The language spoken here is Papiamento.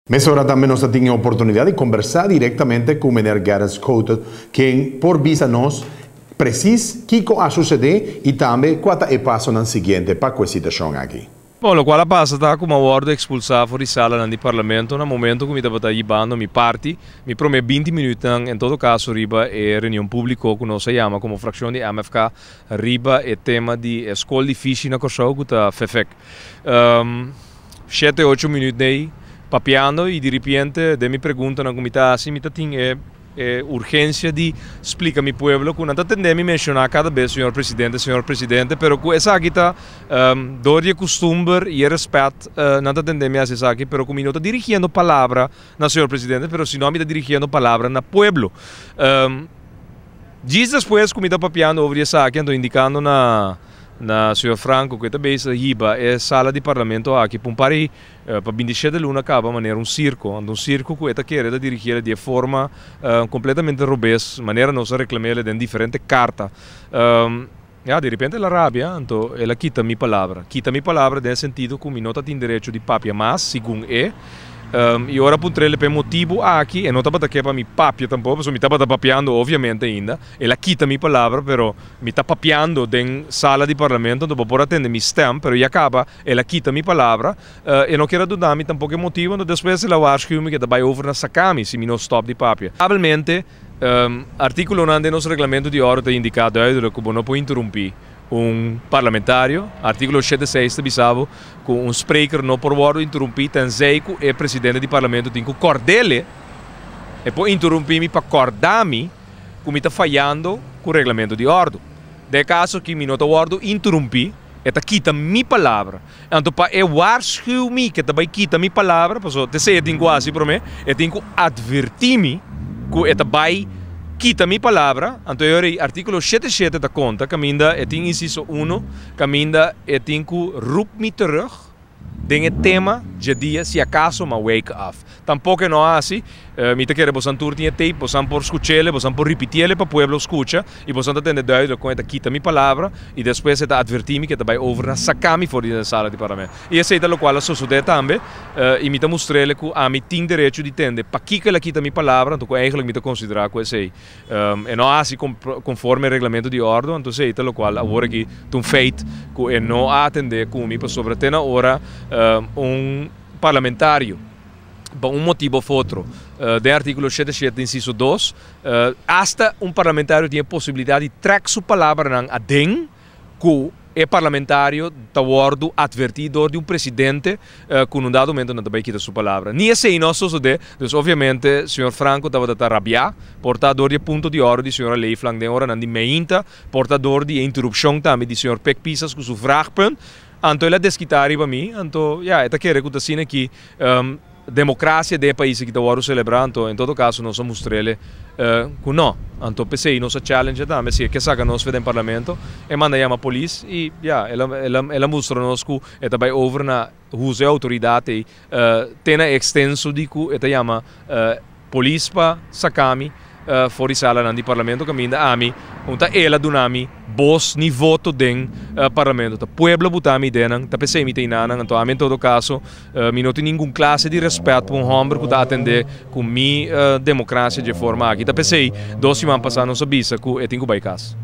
Mesora tambe nos tin e oportunidat di kombersá direktamente ku meneer Gerrit Schouten, ken por bisa nos presis kiko a susedé i tambe kua ta e pasonan siguiente pa ku e situashon aki. Bon, lokual a pasa ta ku mi a wòrdu ekspulsá for di salanan di Parlamento na momento ku mi tabata hibando mi parti, mi promé 20 minütnan en todo kaso riba e reunion públiko ku nos a yama komo frakshon di MFK riba e tema di e skol di fishi na Kòrsou ku ta FEFEK. Shete ocho minüt nei papiando i diripiente den mi preguntanan ku mi ta hasi mi ta tin e E urgencia di splica mi pueblo cu nan ta tende mi menciona cada bes señor presidente, señor presidente, pero cu esaki ta door di e custumber y e respet nan ta tende mi haci esaki, pero cu mi no ta dirigiendo palabra na señor presidente, pero sino mi ta dirigiendo palabra na pueblo. Djis despues cu mi ta papiando over di esaki, anto indicando na na señor Franco cu e ta bezig hiba e sala di parlamento aki pa un par di Pa bintishete luna kaba manera un sirko, anto un sirko ku e ta kere ta dirigiel di e forma kompletamente robes, manera nos a reklam'el den diferente karta. Ya, di repente el a rabia, anto el a kita mi palabra. Kita mi palabra den e sentido ku mi no ta tin derecho di papia mas, segun e. I ora puntr'el pa e motibu aki, e no tabata ke pa mi papia tampoko, pasobra mi tabata papiando obviamente ainda. El a kita mi palabra, pero mi ta papiando den sala di parlamento, anto bo por a tende mi stèm, pero ya kaba. El a kita mi palabra. E no kier a duna mi tampoco e motibo, anto despues el a waarschuw mi cu e ta bay over na saca mi si mi no stop di papia. Probablemente, articulonan den nos reglamento di orde ta indica duidelijk cu bo no por interumpi un parlamentario. Articulo 86 ta bisa bo cu un spreker no por wordo interumpi tenzij cu e presidente di parlamento tin cu cordele. E por interumpi mi pa corda mi cu mi ta fayando cu reglamento di orde. Den e caso aki mi no ta wordo interumpi. E ta kita mi palabra. Anto pa e waarschuw mi ku e ta bai kita mi palabra, pasobra t'esei e tin ku hasi promé, e tin ku atvertí mi ku e ta bai kita mi palabra. Anto e ora ei artíkulo 77 ta konta kaminda e tin insiso uno, kaminda e tin ku roep mi terug. Den e tema dje dia si acaso ma wake af. Tampoco e no a haci. Mi ta kere bosan tur tin e tape, bosan por scuchele, bosan por ripitiele pa pueblo scucha y bosan ta tende duidelijk con e ta kita mi palabra y despues e ta adverti mi cu e ta bay over na saca mi for di den sala di parlamento. Y esey ta locual a sosode tambe y mi ta mustrele cu ami tin derecho di tende pakico el a kita mi palabra, anto cu eigenlijk mi ta considera cu esey E no a hasi konforme e reglamento di òrdu, anto esei ta lokual awor aki ta un feit ku e no a atendé ku mi pasobra te na ora un parlamentario pa un motibu òf otro den artíkulo 77 insiso 2 asta un parlamentario tin e posibilidat di trèk su palabranan aden ku e parlamentario ta wòrdu atvertí dor di un presidente ku na un dado momento nan ta bai kita su palabra. Ni esei no a sosodé, dus obviamente señor Franco tabata ta rabiá, por ta dor di e punto di òrdu di señora Leeflang den oranan di meinta, por ta dor di e interupshon tambe di señor Pek Pisas ku su vraagpunt, anto el a deskitá riba mi, anto ya, e ta kere ku ta asina ki Democracia den e pais aki ta wòrdu selebrá, anto en todo caso nos a mustr'ele cu no. Anto p'esei nos a challenge tambe, si e ke saca nos fe den parlamento, e manda yama polis y ya, el a el a el a mustra nos cu e ta bay over na usa e autoridad ey te na e extenso di cu e ta yama Polis pa saca mi for di salanan di parlamento caminda ami un ta el a duna mi bos ni voto den parlamento. Ta pueblo buta mi denan, ta pesey mi ta inanan. Anto ami en todo caso mi no tin ningun clase di respet pa un homber cu ta atende cu mi democracia dje forma aki. Ta pesey dos siman pasa nos a bisa cu e tin cu bay cas.